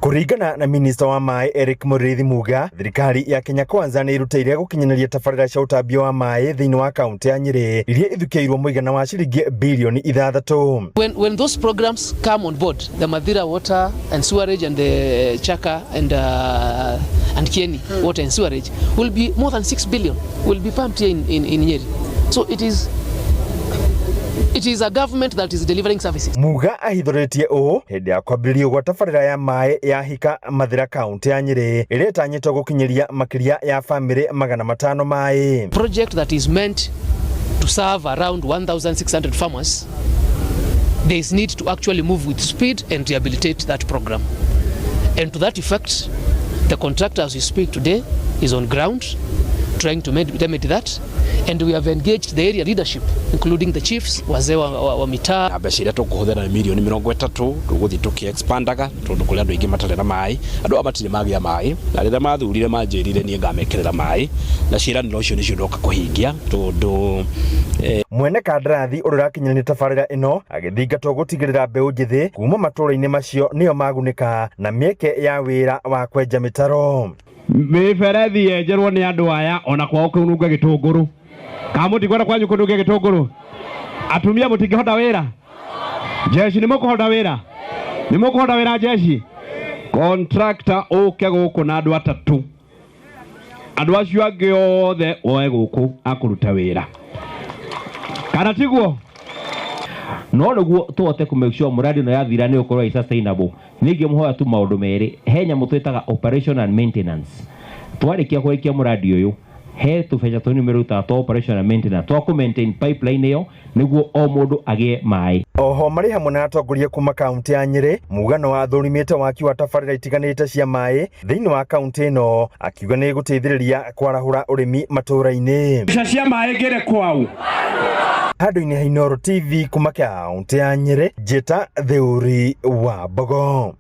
Kũringana na minista wa maĩ Eric Mũrĩithi Muga, thirikari ya Kenya Kwanza nĩ ĩrutĩire gũkinyanĩria tabarĩra cia ũtambia wa maĩ thĩinĩ wa kaunti ya Nyĩrĩ iria ithukĩirwo mũigana wa ciringi birioni 6. When those programs come on board, the Mathira water and sewerage and the Chaka and Kieni water and sewerage will be more than 6 billion will be pumped here in Nyeri. So it is a government that is delivering services. Muga ahithũrĩtie ũũ hĩndĩ ya kwambĩrĩrio gwa tabarĩra ya maĩ ya Hika Mathira kaunti ya Nyĩrĩ ĩrĩa ĩtanyĩtwo gũkinyĩria makĩria ya bamĩrĩ 500 maĩ. Project that is meant to serve around 1,600 farmers, there is need to actually move with speed and rehabilitate that program. And to that effect, the contractor as we speak today is on ground trying to remedy that, and we have engaged the area leadership, including the chiefs, wazee wa mitaa. Na mbeca iria tũkũhũthĩra nĩ mirioni 30. Tũgũthiĩ tũkĩ-expandaga tondũ kũrĩ andũ aingĩ matarĩ na maĩ. Andũ aya matirĩ magĩa maĩ, na rĩrĩa mathurire manjĩrire niĩ ngamekĩrĩra maĩ, na ciĩranĩro icio nĩcio ndoka kũhingia tondũ Mwene kandarathi ũrĩa ũrakinyanĩria tabarĩra ĩno agĩthingatwo gũtigĩrĩra mbeũ njĩthĩ kuma matũũra-inĩ macio nĩo magunĩka na mĩeke ya wĩra wa kwenja mĩtaro. Mĩberethi yenjerwo nĩ andũ aya ona kwao kũnunga gĩtũngũrũ. Kana mũtikwenda kwanyu kũnunge gĩtũngũrũ? Atumia mũtingĩhota wĩra? Jeshi nĩ mũkũhota wĩra? Nĩ mũkũhota wĩra jeshi? Contractor ũke gũkũ na andũ 3, andũ acio angĩ othe woe gũkũ akũruta wĩra, kana tiguo? No nĩguo tũhote kũ make sure mũradi ĩno yathira nĩ ũkorwo ĩ sustainable, nĩ ingĩmũhoya tu maũndũ merĩ. He nyamũ twĩtaga operation and maintenance. Twarĩkia kũrĩkia mũradi ũyũ, he tũbeca tũnini merutaga twa operation and maintenance twa kũ maintain pipeline ĩyo nĩguo o mũndũ agĩe maĩ. Oho marĩ hamwe na atongoria kuma kaunti ya Nyĩrĩ, Mugano wathũrimĩte waki wa tabarĩra itiganĩte cia maĩ thĩinĩ wa kaunti ĩno, akiuga nĩ ĩgũteithĩrĩria kwarahũra ũrĩmi matũũra-inĩ. Mbeca cia maĩ ngĩrĩ kwau. Handũ-inĩ ha Inooro TV kuma kaunti ya Nyĩrĩ, Njĩta Theuri wa Mbogo.